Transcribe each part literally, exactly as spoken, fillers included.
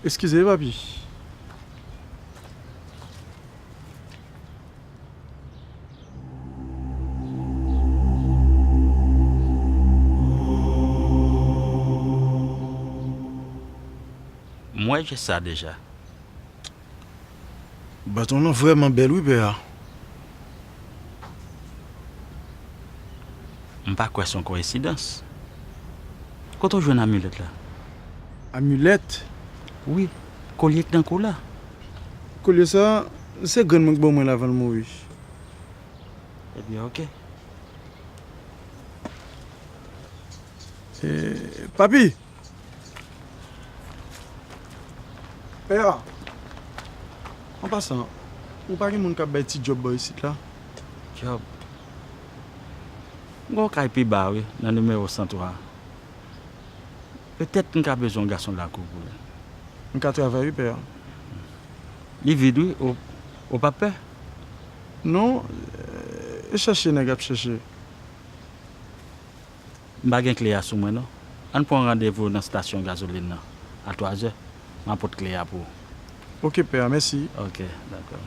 Eskize, papi. M wè jès sa deja. Baton nan vrèman bèl wi, pè a. M pa kwè se yon koyensidans. Kote w jwenn amilèt la? Amilèt? Wi, kolye k nan kou la. Kolye sa, se grann mwen k ban mwen l avan l mouri. Ebyen, oke. E, papi! Pè a, an pasan, ou pa gen moun k ap bay ti djòb bò isit la? Djòb? M gen yon kay pi ba wi, nan nimewo san twa. Petèt m ka bezwen yon gason lakou pou li. M ka travay wi, pè a. Li vid wi, ou, ou p ap pè? Non, e chèche nèg ap chèche. M pa gen kle a sou mwen non. Ann pran randevou nan stasyon gazolin nan a twazè. M a pot kle a pou ou. Oke, pè a, mèsi. Oke, dakò.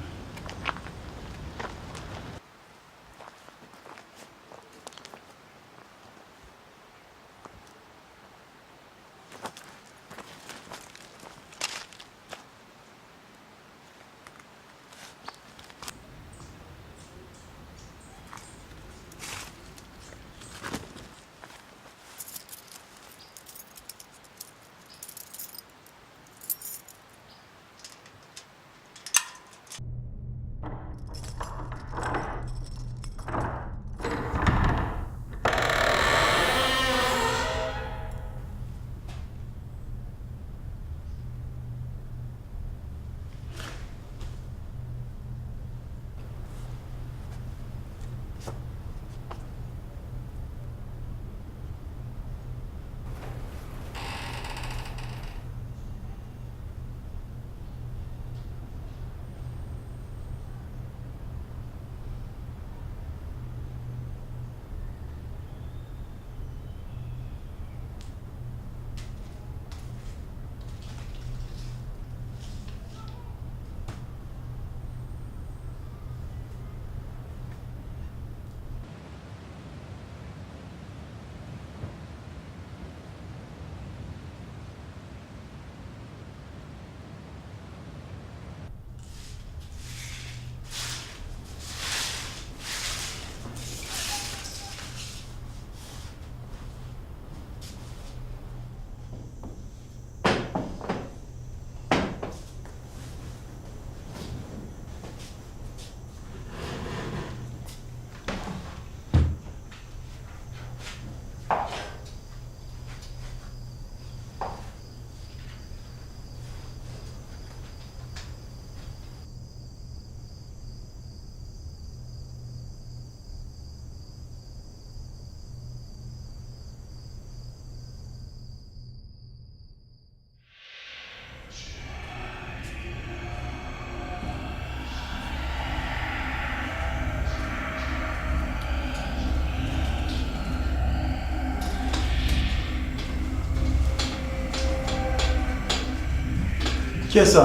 Kiyès sa?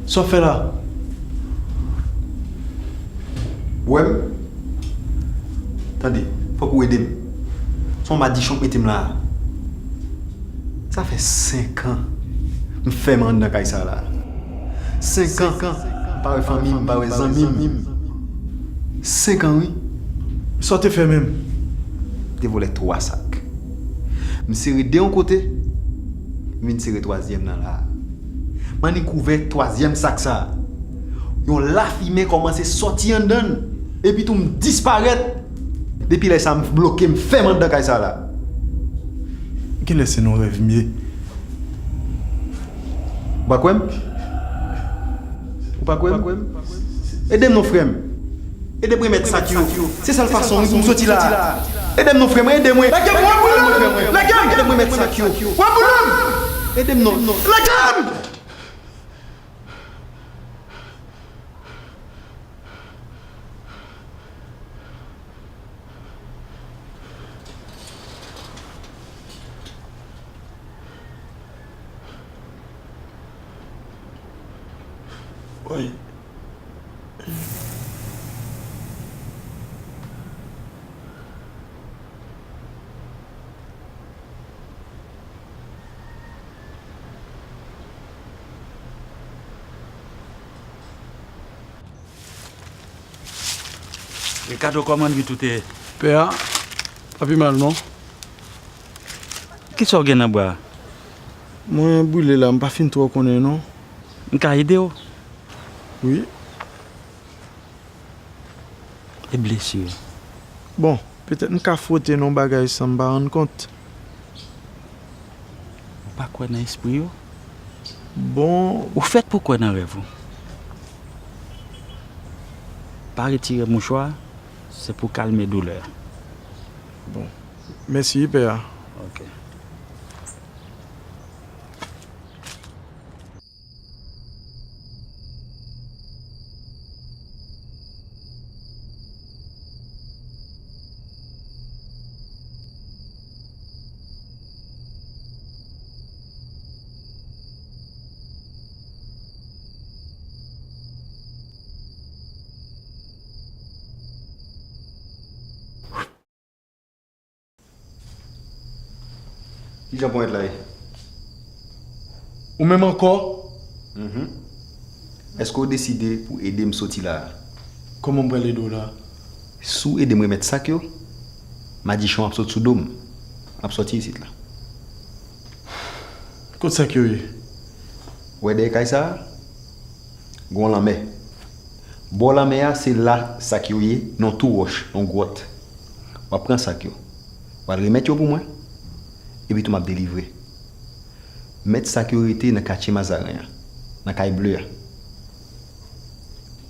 Sa w ap fè la? Ou wè m? Tande, fòk ou ede m. Se yon madichon k mete m la a. Sa fè senk an m fèmen anndan kay sa la. Senk an m pa wè fanmi m, m pa wè zanmi m. Senk an wi. Sa w te fè menm? M te vòlè twa sak. M sere de yon kote, m vin sere twazyèm nan la a. M annik ouvè twazyèm sak sa a. Yon lafimen kòmanse sòti anndan l, epi tou m disparèt. Depi lè sa a m bloke, m fèmen anndan kay sa la. Genlè se nan rèv m ye. Ou pa kwè m? Ou pa kwè m? Ede m non frè m. Ede m remèt sak yo. Se sèl fason wi pou m soti la a. Ede m non frè mwen, ede mwen. Lage m, wè boulon! Lage m! Ede m remèt sak yo. Wè boulon! Ede m non. Lage m! Wi. Ricardo, kòman vit ou te ye? Pè a, pa pi mal non. Kisa w gen nan bra a? Mwen brile la, m pa fin twò konnen non. M ka ede w? Wi. E blesi yo? Bon, petèt m ka fwote nan yon bagay san m pa rann kont. Ou pa kwè nan espri yo? Bon. Ou fèt pou kwè nan rèv ou. Pa retire mouchwa, se pou kalme doulè a. Bon. Mèsi wi, pè a. Ok. Kijan ponyèt la ye? Ou menm ankò? Mhm. Èske w deside pou ede m soti la a? Kòman m pral ede w la a? Si w ede m remèt sak yo, madichon ap sot sou do m. M ap sòti isit la. Kot sak yo ye? Ou wè dèyè kay sa a? Gen yon lanmè. Bò lanmè a, se la sak yo ye, nan yon tou wòch, yon gwòt. W ap pran sak yo. W al remèt yo pou mwen. Epi tou m ap delivre. Mèt sak yo rete nan katye Mazaren an, nan kay ble a.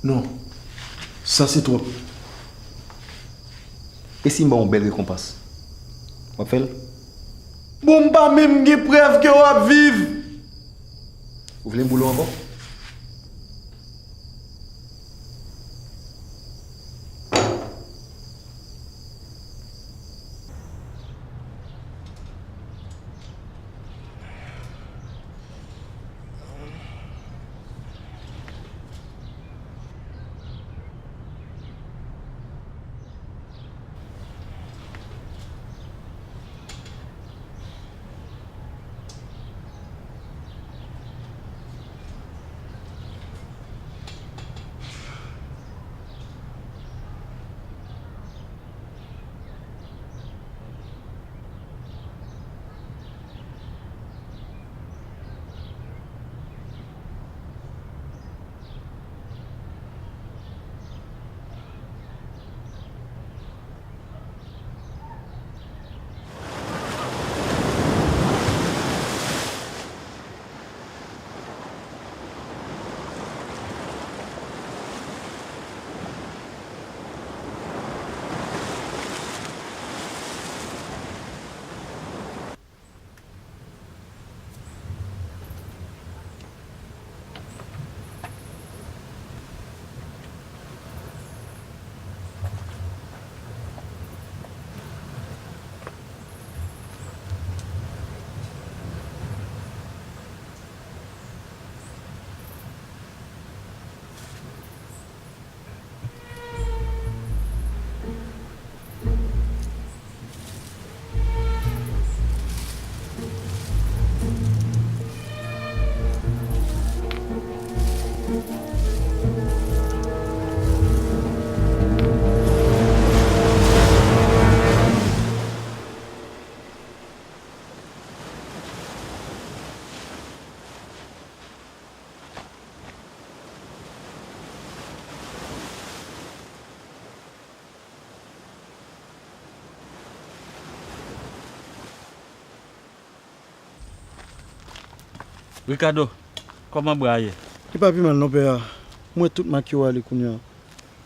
Non. Sa se twòp. E si m ba w yon bèl rekonpans? W ap fè l? Bon, m pa menm gen prèv ke w ap viv. Ou vle m boule w ankò? Ricardo, kòman bra a ye? Li pa pi mal non, pè a. M wè tout mak yo ale kounye a.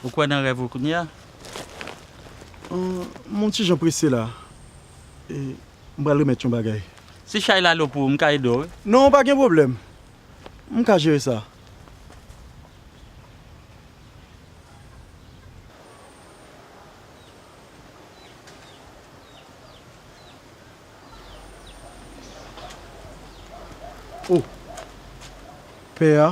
Ou kwè nan rèv ou kounye a? Ahn, m on ti jan prese la. E, m pral remèt yon bagay. Si chay la lo pou ou, m ka ede w, wi. Non, pa gen pwoblèm. M ka jere sa. Oh! Pè a,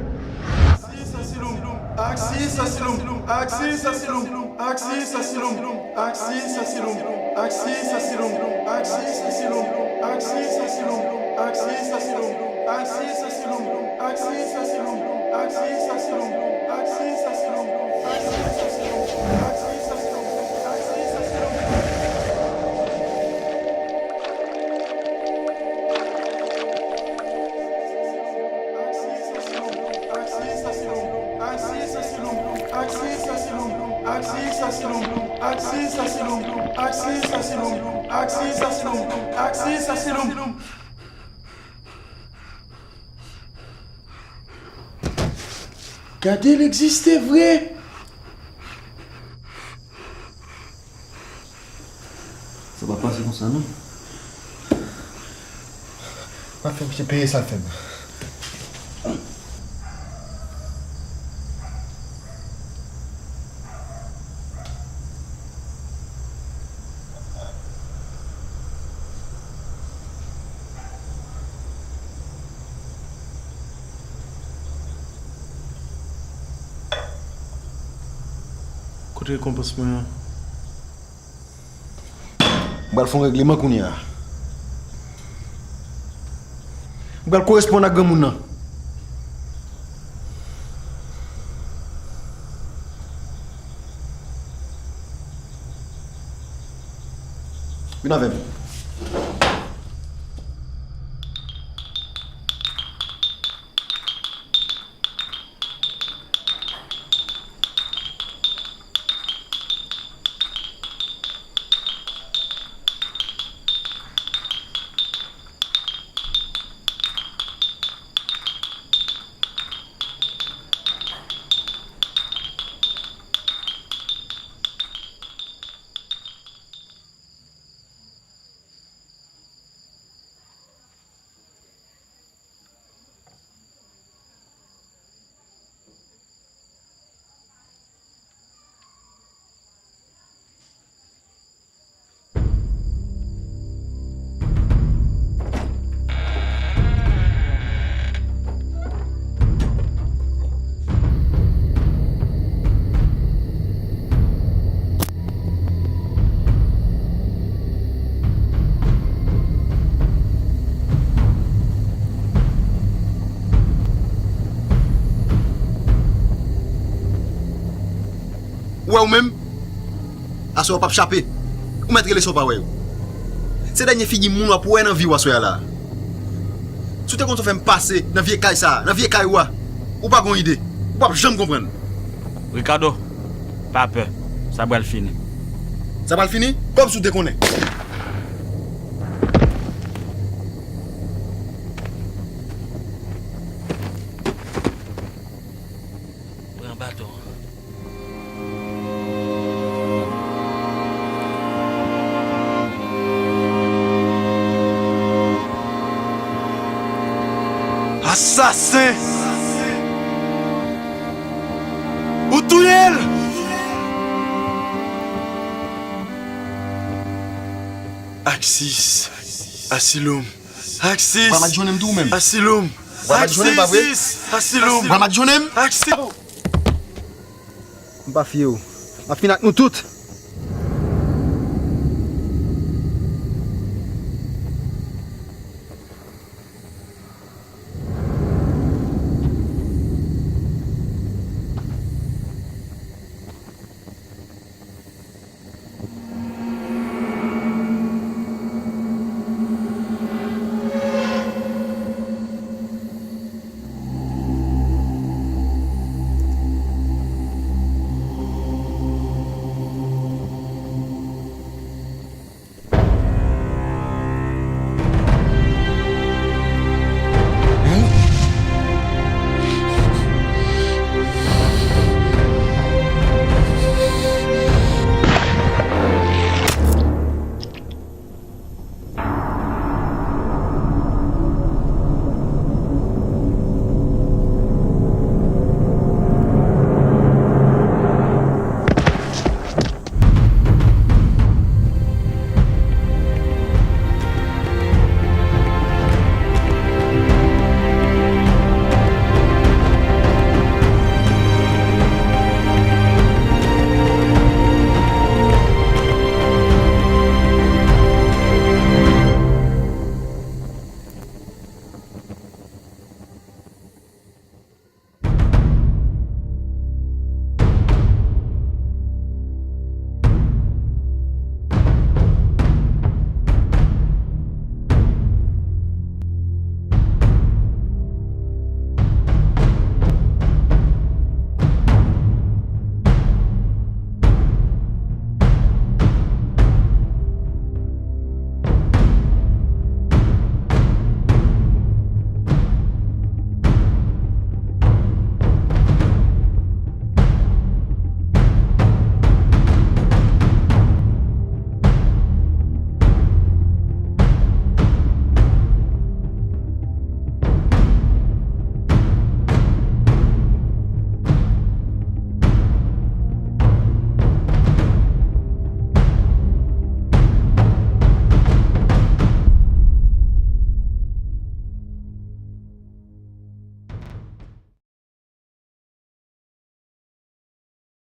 Gade, l egziste vre! Sa p ap pase konsa, non. M ap fè misye peye sa l fè m. Kote rekonpans mwen an? M pral fè yon règleman kounye a. M pral koresponn ak granmoun nan. Vin avè m. Ou wè ou menm? Aswè w p ap chape. Ou mèt rele sa w pa wè yo. Se dènye figi moun w ap wè nan vi w aswè a la. Si w te konn sa w fè m pase nan vye kay sa a, nan vye kay ou a, ou pa gon ide. Ou p ap janm konprann. Ricardo, pa pè. Sa pral fini. Sa pral fini? Kòmsi w te konnen. Pran baton an. Asasen! Ou touye l! Aksis, Asilom. Aksis. Ou pral madjounen m tou ou menm? Asilom. Ou pral madjounen m, pa vre? Aksis, Asilom. Ou pral madjounen m? Aksis. M pa fye w. M ap fin ak nou tout.